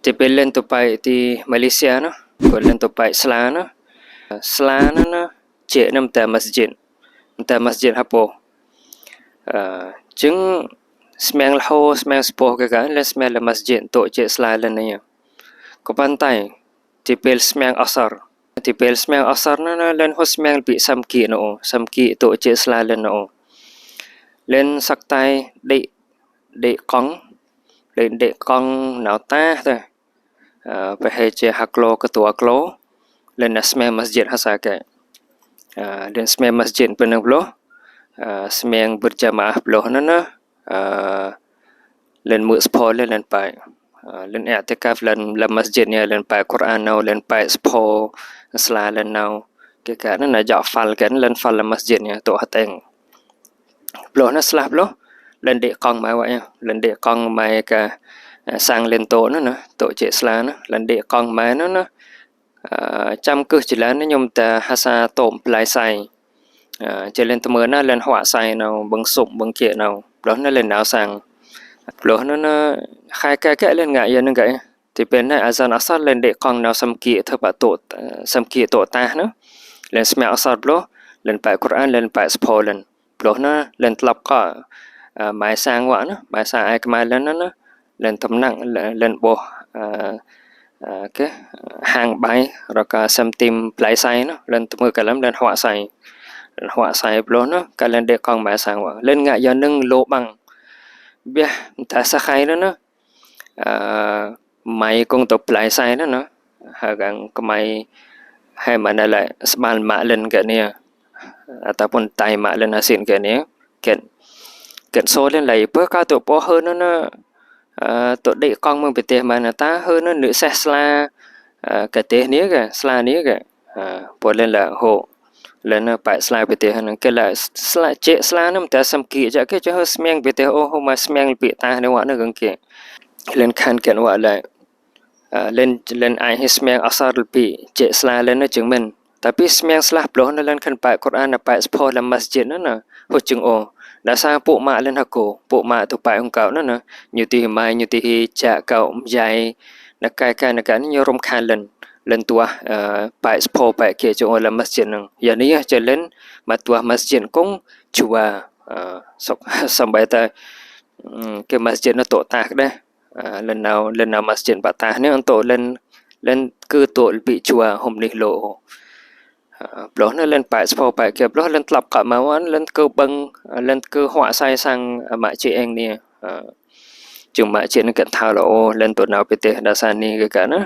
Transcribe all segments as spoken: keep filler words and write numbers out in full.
Tĭ pil len tŏ paiŏ ti Malaysia nŏ, kŏ len tŏ paiŏ sla nŏ. Sla nŏ nŏ, jĕ nŏ mta masjid. Mta masjid hapŏ. Ơ, jing smiăng lho, smiăng sboh kơ ka, len smiăng la masjid, tŏ jĕ sla len nŏ. Kŏ păn tai, tĭ pil smiăng asar. Tĭ pil smiăng asar nŏ nŏ, len hŏ smiăng lpĭ sam kĭ nŏ, sam kĭ tŏ jĕ sla len nŏ. Len săk tai đĭ, đĭ kŏng, đĭ, đĭ kŏng nao tah tơ. Ơ, pơhĕ jĕ ha klô kơ tua klô, len nao smiăng masjid ha sa kĕ. Ơ, len smiăng masjid pơnơ̆ng ploh, ơ, smiăng berjamaah ploh nŏ nŏ, ơ, len mơ̆ sboh len, len paiŏ. Ơ, len i'tikaf len, len masjid nŏ, len paiŏ Quran nao, len paiŏ sboh sla len nao. Kơ ka nŏ nao jŏ făl kĕ, len făl len masjid nŏ, tŏ ha teng. Ploh nŏ sla ploh, len đĭ kŏng mai wa yơh, len đĭ kŏng mai kơ, ơ, sang len tŏ nŏ nŏ, tŏ jĕ sla nŏ, len đĭ kŏng mai nŏ nŏ. Ơ, čăm kơ jơlan nŏ ñu mta ha sa tŏm plai sai. Ơ, jĕ len tơmơ̆ nŏ len huă sai nao, ƀơ̆ng sŭm, ƀơ̆ng kiĕ nao. Ploh nŏ len nao sang. Ploh nŏ nŏ, khai ka kĕ len ngă yơh nŏ kĕ. Tĭ pil nŏ azan asar len đĭ kŏng nao sam kĭ tơ pă tŏ, ơ, sam kĭ tŏ tah nŏ. Len smiăng asar ploh, len paiŏ Quran, len paiŏ sboh len. Ploh nŏ, len tlăp kơ, ơ, mai sang wa nŏ, mai sang ai kmai len nŏ nŏ, len tơmnăk, len, len ƀuh, ơ, ơ, kơ, hang ƀai, rŏ kơ sem tim plai sai nŏ, len tơmơ̆ kơ lăm, len huă sai. Len huă sai ploh nŏ, kơ len đĭ kŏng mai sang wa. Len ngă yơh nŏng lô ƀăng. Biă, mta sa khai nŏ nŏ, ơ, mai kŏng tŏ plai sai nŏ nŏ. Hơgăng kơ mai hai mă nă lĕ smal mă len kĕ nŏ. Ataupun tai mă len asin kĕ nŏ. Kĕ, kĕ so len lai pơ ka tŏ pô hơ nŏ nŏ. Ơ, tŏ đĭ kŏng mơ̆ng pơtih mă nŏ ta hơ nŏ nư̆ seh sla, ơ, kơ tih nŏ kĕ, sla nŏ kĕ. Ơ, pô len lĕ hŏ. Len nŏ paiŏ sla pơtih nŏ kĕ lĕ sla, jĕ sla nŏ mta sam kĭ jă kĕ jă hơ smiăng pơtih ôh, hơ mă smiăng lpĭ tah nŏ wa nŏ gơ̆ng kĕ. Len khan kĕ wa lĕ. Ơ, len, len ai hĭ smiăng asar lpĭ, jĕ sla len nŏ jing mĭn. Tapi smiăng sla ploh nŏ len khan paiŏ Quran nŏ paiŏ sboh lam masjid nŏ nŏ. Hŏ jing ôh. Đa sa pŭ mă len hơkô, pŭ mă tŏ paiŏ hŏng kâo nŏ nŏ. Ñu tih mai, ñu tih jă kâo mjai. Nŏ kai kai nŏ kai nŏ ñu rŭm khan len. Len tuah, ơ, paiŏ sboh paiŏ kiă jing ôh lam masjid nŏ. Yua nŏ yơh jĕ len, mă tuah masjid kŏng jua, ơ, sŏk, sampai ta, ơ, kơ masjid nŏ tŏ tah kơ đeh. Ơ, len nao, len nao masjid pă tah nŏ, ntŏ len, len kơ tŏ lpĭ jua hŏm nih lô. Ơ, ploh nŏ len paiŏ sboh paiŏ kiă ploh len tlăp kơ mă wa, len kơ ƀơ̆ng, ơ, len kơ huă sai sang, ơ, mă jĕ eng nŏ. Ơ, jing mă jĕ nŏ kĕ thâo lŏ ôh, len tŏ nao pơtih đa sa nŏ kơ ka nŏ.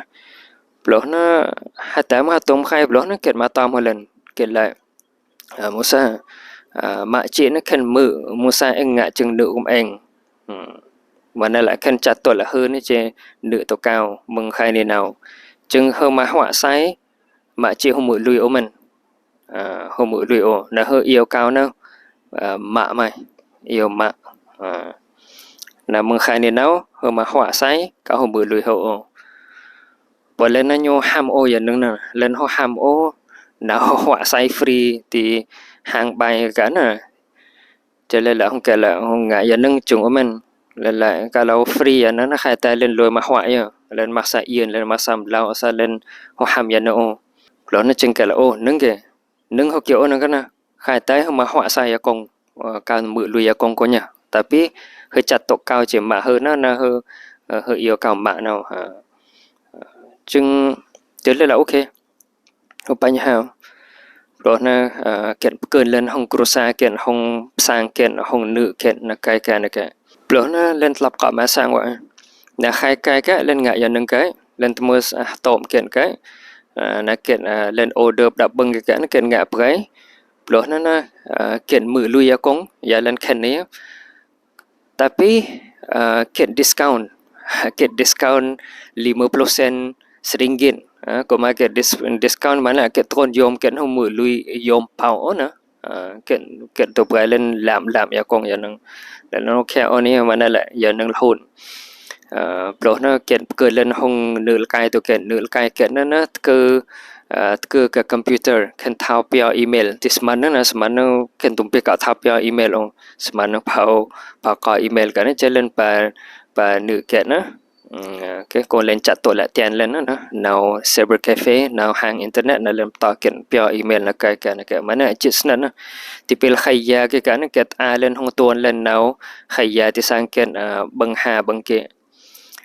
Ploh nŏ, hơtăm hơtŏm khai ploh nŏ kĕ mă tŏm hŏ len, kĕ lĕ. Ơ, mơsa, ơ, mă jĕ nŏ khan mơ̆, mơsa eng ngă jing nơ̆ kŭm eng. Hmm. Mă nŏ lĕ khan čăt tŏ lĕ hơ nŏ jĕ nơ̆ tŏ kao, mơ̆ng khai nŏ nao. Jing hơ mă huă sai, mă jĕ hŏ mơ̆ lui ôh mơ̆n. Ơ, hŏ mơ̆ lui ôh. Nŏ hơ iâu kao nŏ, ơ, mă mai, iâu mă. Ơ. Nŏ mơ̆ng khai nŏ nao, hơ mă huă sai, ka hŏ mơ̆ lui hŏ ôh. Pô len nŏ ñu hăm ôh yua nŏng nŏ, len hŏ hăm ôh, nŏ hŏ huă sai free ti hang ƀai ka nŏ. Jĕ lĕ lĕ hŏng kĕ lĕ hŏng ngă yua nŏng jing ôh mơ̆n. Lĕ lĕ ka lŏ free yua nŏng nŏ khai ta len lui mă huă yơh. Len mă sa iên, len mă sa mlâo, sa len hŏ hăm yua nŏng ôh. Lŏ nŏ jing kĕ lĕ ôh, nŏng kĕ. Nŏng hŏ kĕ ôh nŏng kơ nŏ. Khai ta hŏ mă huă sa yua kông. Ơ, ka mơ̆ lui yua kông kơ ñu. Tapi hơ čăt tŏ kao jĕ mă hơ nŏ, nŏ hơ, ơ, hơ iâu kao mă nŏ. Ha. Jing, jĕ lĕ lĕ ok. Hŏ pañ hao. Ploh nŏ, ơ, kĕ pơkơn len hŏng krusa, kĕ hŏng pơsang, kĕ hŏng nơ̆, kĕ nŏ kai kai nŏ kĕ. Ploh nŏ len tlăp kơ mă sang wa. Nŏ khai kai kĕ, len ngă yua nŏng kĕ, len tơmơ̆ s-, ah, tŏm kĕ kĕ. Ơ, nŏ kĕ, ơ, len order pơđăp ƀơ̆ng kĕ kĕ, nŏ kĕ ngă pơgai. Ploh nŏ nŏ, ơ, kĕ mơ̆ lui yua kông, yua len khen nŏ. Tapi, ơ, kĕ discount. Kĕ discount lima puluh sen seringgit. Ơ, kơ mă kĕ dis-, discount mă nŏ kĕ trŭn yom kĕ hŏ mơ̆ lui yom pao ôh nŏ. Ơ, kĕ, kĕ tŏ pơgai len lam, lam yua kông yua nŏng. Len nŏng kĕ ôh nŏng mă nŏ lĕ yua nŏng lhun. Ơ, ploh nŏ kĕ pơkơ len hŏng nơ̆ lơkai tŏ kĕ, nơ̆ lơkai kĕ nŏ nŏ tơkơ, ơ, tơkơ kơ computer, kĕ thâo pioh email. Ti sman nŏ nŏ, sman nŏ kĕ tŭm pĕ ka thâo pioh email ôh. Sman nŏ phao, phao kơ email kơ nŏ, jĕ len pă, pă nơ̆ kĕ nŏ. Mm, oke, kông len čăt tŏ lĕ tian len na, nao cyber cafe, nao hang internet, nao len pta kĕn pia email na kai ka na ka. Mane čih snăn na. Tipil khaya ke ka na, kĕt a len hŏng tuan len nao khaya ti sang kĕn, eh, băng ha băng ke.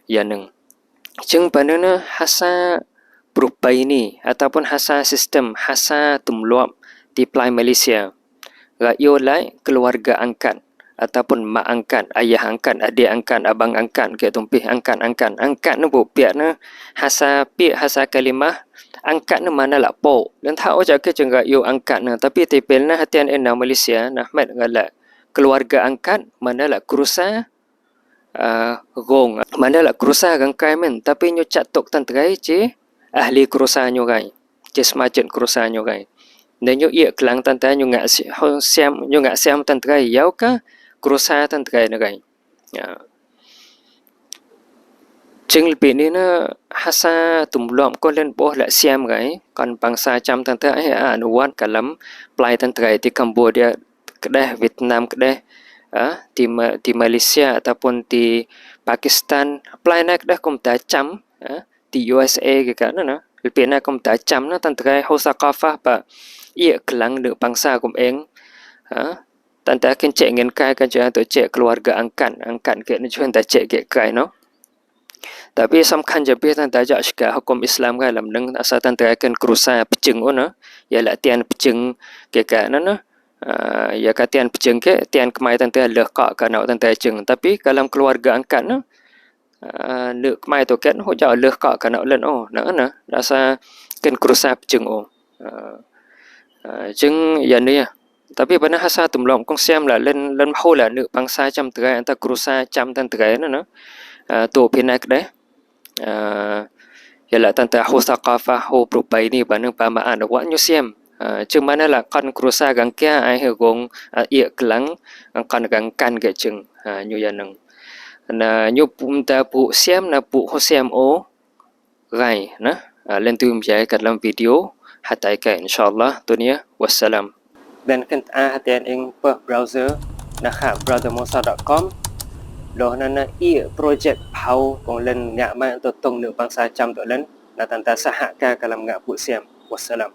Ya nâng. Jing pa nơ na hasa brupai ni, ataupun hasa sistem, hasa tumluap ti plai Malaysia. Gak yo lai keluarga angkat, ataupun mak angkat, ayah angkat, adik angkat, abang angkat, kĕ tumpih angkat, angkat. Angkat nơ bu piak nơ hasa piak, hasa kalimah, angkat nơ mana lak pok. Len tha o jak ke jeng gak yo angkat nơ, tapi tipil nơ hatian ena Malaysia, nơ hmet gak lak keluarga angkat, mana lak kerusa, eh, gong. Mana lak kerusa găng kai men, tapi ñu čăt tŏk tăn trai či ahli kerusa ñu gai. Či sma čen kerusa ñu gai. Nơ ñu iĕ klang tăn trai ñu ngă si-, ho siam, ñu ngă siam tăn trai, yau ka kerusa tăn trai nơ gai. Ya. Jing lĕ pi ni nơ hasa tumluap kông len boh lak siam gai, kăn bangsa čăm tăn trai, eh, a, nuwat kalam plai tăn trai ti Cambodia kđeh, Vietnam kđeh, a, ti Ma-, ti Malaysia ataupun ti Pakistan, plai na kđeh kông ta čăm, a, ti U S A ke ka nơ na. Lĕ pi na kông ta čăm na tăn trai ho saqafah pa iĕ klang nơ bangsa kông eng, a, tăn trai kĕn čeh ngăn kai kĕn čeh tŏ čeh keluarga angkat, angkat ke nơ čuh ta čeh ke kai no. Tapi samkhan jabih tăn trai jak sika hukum Islam ka lam nâng asa tăn trai kĕn kerusa pčeng o na. Ya lak tian pčeng ke ka na na. Ah, ya ka tian pčeng ke, tian kmai tăn trai leh kak ka nao tăn trai jeng. Tapi ka lam keluarga angkat na. Ah, nơ kmai tŏ kĕn ho jak leh kak ka nao len o. Na na. Asa kĕn kerusa pčeng o. Ah, ah, jeng ya ni ya. Tapi pa nơ hasa tumluap kông siam lak len, len ho lak nơ bangsa čăm trai, anta kerusa čăm tăn trai na na. Ah, tŏ pi na kđeh. Ah, ya lak tăn trai ho saqafah, ho brupai ni pa nơ pa ma an wa ñu siam. Ah, jeng mana lak kăn kerusa găng kia ai he gong, ah, iĕ klang, kăn găng kan ke jeng. Ah, ñu ya nâng. Na ñu pŭ mta pŭ siam, na pŭ ho siam o. Gai, na, ah, len tu mjai ka lam video, hatai ka, insya Allah, tunia, wassalam. Ben khen a hatian ing peh browser, na kha brother mosa dot com, doh na na i project phao, kông len ngă mai tŏ tông nơ bangsa čăm tŏ len, na tăn trai sahak ka ka lam ngă pŭ siam. Wassalam.